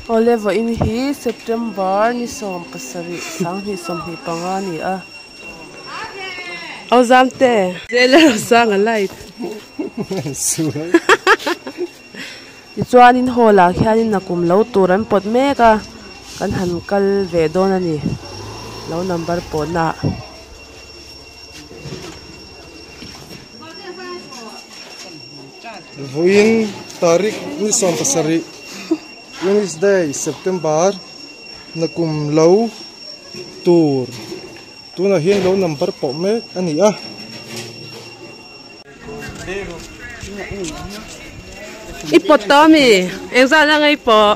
Awle vawiin hi September ni 17 2025 a ni a. Aw Zamte. Zel a Rosanga light. Tichuanin hall ah khianin nakum lo tur an pawt mek a, kan han kal ve dawn a ni lo number pawhna ah. Vawiin tarik ni 17 Wednesday September nakum lo tur tunah hian lo number pawh mek a ni a. I pawt tawh ami? Engzat anga i pawh?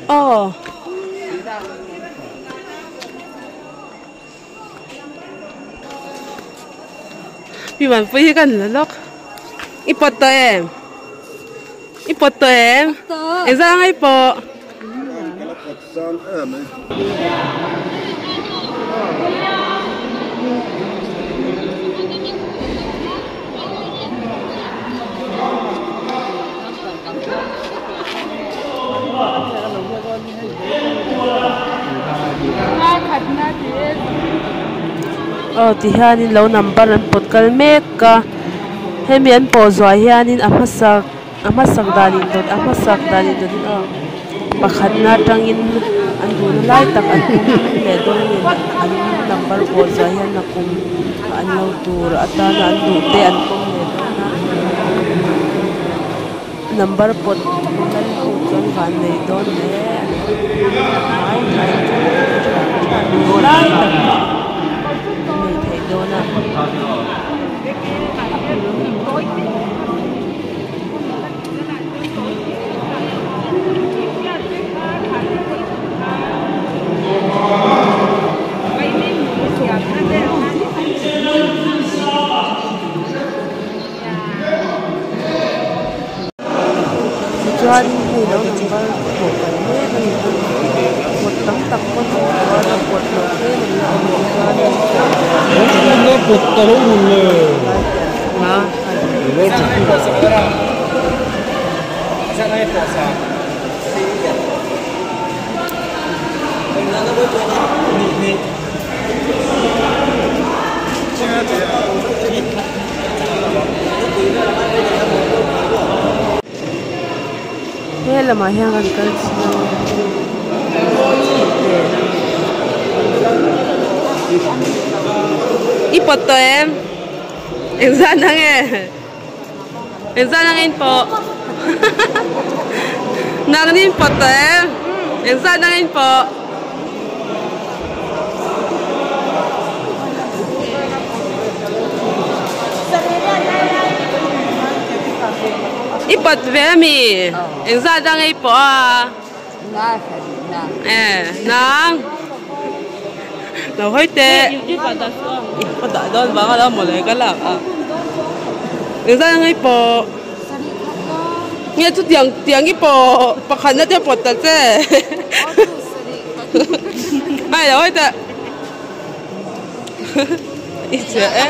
Aw. Pi Vanpui hi kan la lawk. I pawt tawh em? I pawt tawh em? Engzah anga i pawh? Aw ti hianin lo number an pawt kal mek a hemi an pawh zuah hianin a hmasak a hmasak dan in dawt a hmasak dan in dawt in aw pakhatna atangin an duhna lai tak an pawm leh dawn a ni an number pawh zuah hian nakum an lo tur atana an duh te an pawm leh dawn a. Number pawt lal ho chuan van nei dawn hle a ni mai mai chu lai tak an nei thei dawn a. Tichuan hei lo number pawh kal mek a ni a kawt tam tak pawn a awm tawh a la pawt loh tlem an la awm a tichuanin He lamah hian kan kal chiang I pawt tawh em? Engzat ang e? Engzat ang in pawh? Nangni in pawt tawh em? Engzat ang in pawh? I pawt ve ami? Engzat ang i pawh a? Eh, nang. Lo hawi teh. Ka dah dawn vang a lo mawle ka lak a. Engzat ang i pawh? Nge chu tiang tiang i pawh pakhatna te pawt ta che. Ai lo hawi teh. I che e.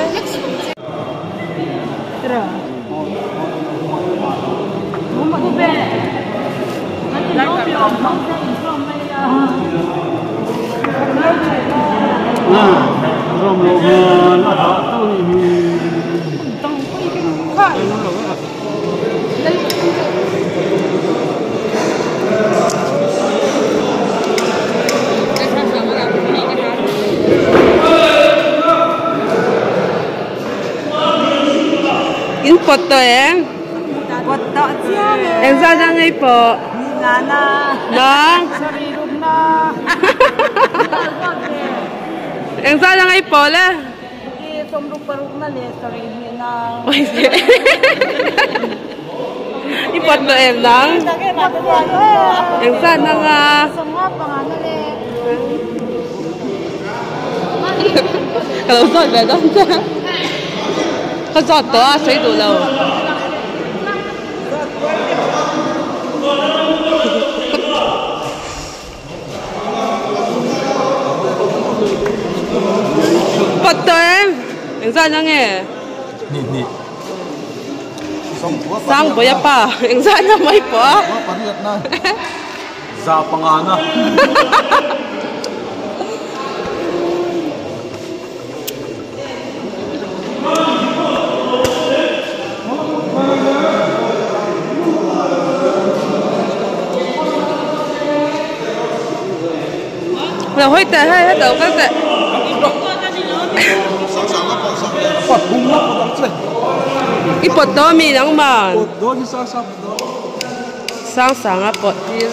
In pawt tawh em? Pawt tawh chiang e. Engzat a ngei pawh? Nana. Nang? Engzat a ngei pawh le? I pawt tawh em nang? Engzat nang a? Ka lo zawt ve dawn che. Ka zawt tawh a sawi duh lo. Engzah na nge? Hnih hnih. Sangbawi a pa engzah na mai pawh a. Za panga na. Lo hawi teh hei heta lo kal teh. I pawt dawn mi nangman. Sang sang a pawt tir.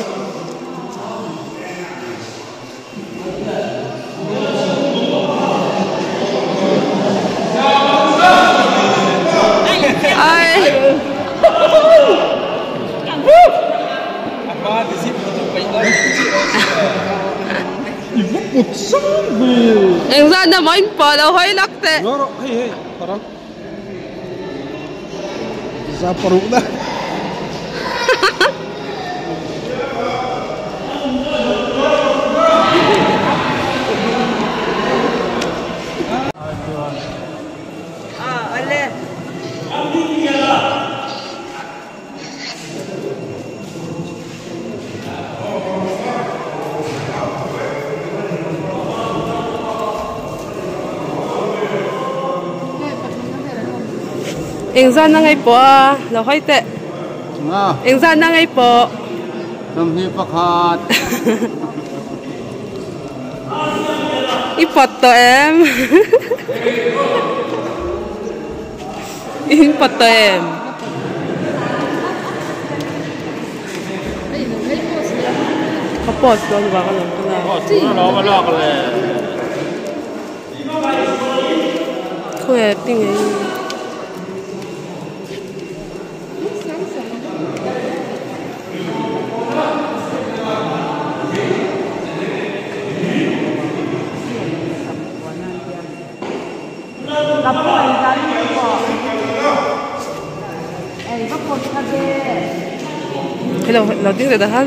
Engzat na maw in pawh lo hawi lak teh. Engzat na ngei pawh a lo hawi teh. Engzat na ngei pawh. Sawmhnih pakhat. I pawt tawh em? I pawt tawh em? Ka post dawn vang alawm ka lak. Khawnge ping ei. Hello, lo ding leh ta han.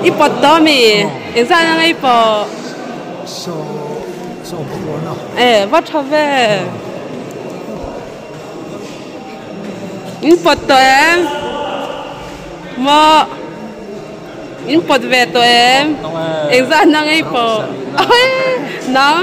I pawt tawh ami? Engzah na ngei pawh? E va tha ve. In pawt tawh em? Maw? In pawt ve tawh em? Engzah na ngei pawh? Nang?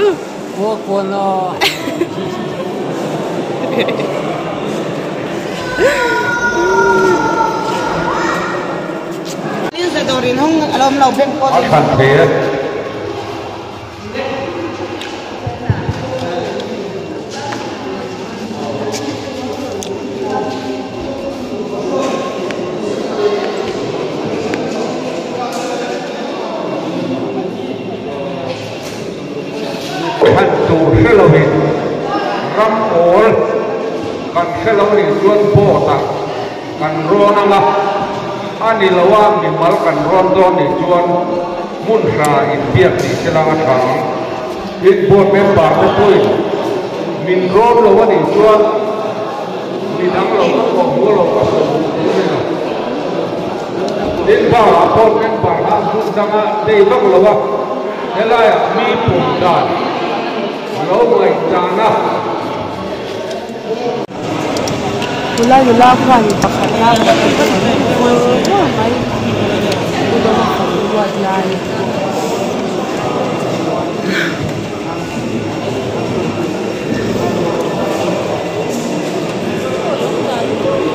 Chhan tur hre loin ram awl kan hre lo nih chuan board ah kan rawn ang a, a ni lo a mimal kan rawn dawn nih chuan hmun hra inbiak tih se lang a tha ang. Tin, board member te pawhin min rawn lo a nih chuan midang lo ka kawh hmuh lo ka sawi duh tur a ni lo. Tin, bar ah board member kha hmun danga tei vak lo a, helaiah mi pawm dan lo ngaihdan a. Nula nula khuan pakhat a vur vur mai u dawng a fanu ruat lai.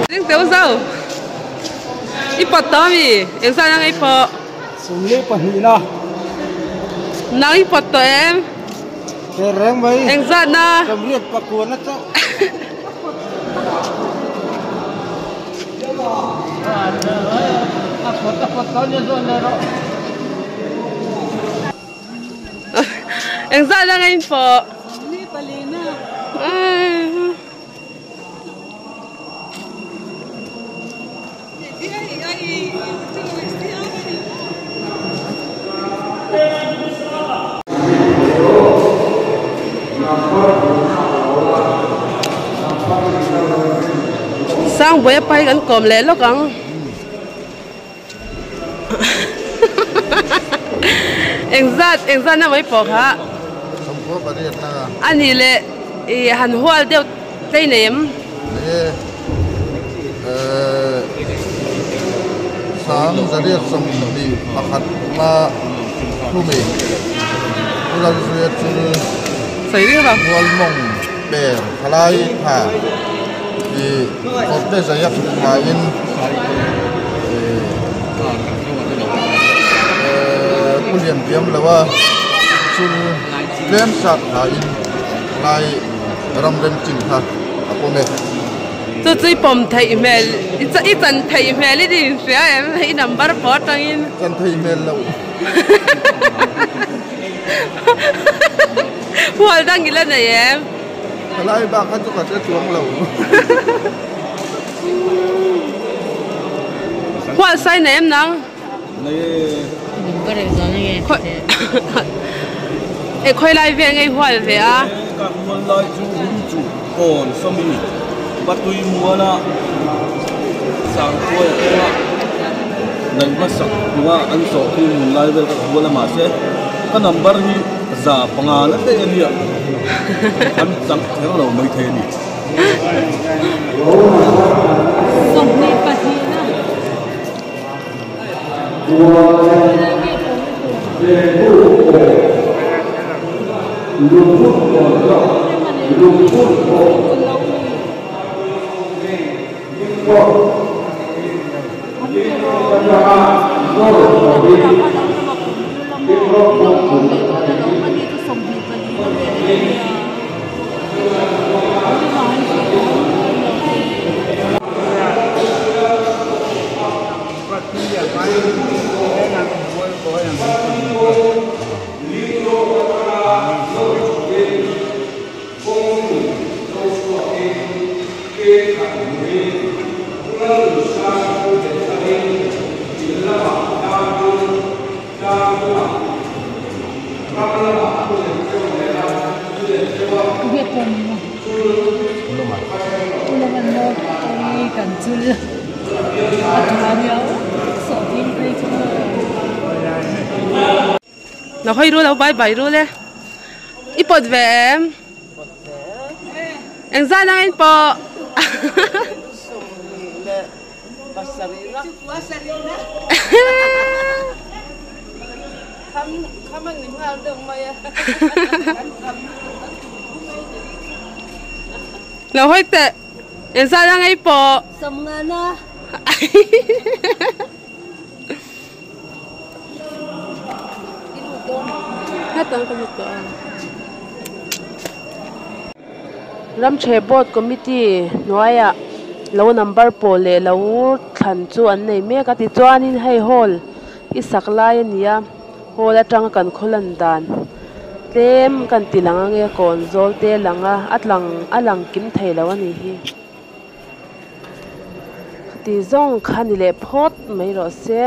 Ding teuh zo i pawt tawh ami engzah nang i pawh. 22 na. Nang i pawt tawh em. Reng mai. Engzat na? Sawmriat pakua na chauh. Engzat na ngayon po? Sangbawi a pai kan kawm leh lawk ang. Engzat engzat na mai pawh kha. A nih leh i han hual deuh tlei nei em? Sang zariat sawmhnih pakhat na thumi Pu Lalzuia chu Mualmawng per thalai tha tih kawrte zaia hrilh thain Pu Liantiam loa chul tlem sat thain thalai ram rem chin kha a pawm e. Chu chu i pawm theih hmel i chan theih hmel i ni hria em i number pawh atangin. Chan theih hmel loh. Hual dang i la nei em? Thalai bak kha chu ka hre chuang lo. Hual sai nei em nang? Nei e. E khawi lai vel ngei hual ve a? Ka hual lai chu hun chu kawn sawmi patui muala sangkhuai a kawng a naih hmasak hnua an sawh khi hmun lai vel ka hual a mahse ka number hi za panga na daih a nia an chang kher lo maithei a ni. Lo hawi ru lo bai bai ru le i pawt ve em engzat ang in pawh Lo hawi teh engzat ang ei pawh. Ramchhe board committee hnuaiah lo number pawh leh lo thlan chu an nei mek a tichuanin hei hall i sak lai a ni a hall atanga kan khaw lan dan tlem kan ti lang ange kawn zawl te a lang a a tlang a lang kim thei lo a nih hi. Ti zawng kha ni leh phawt mai rawh se.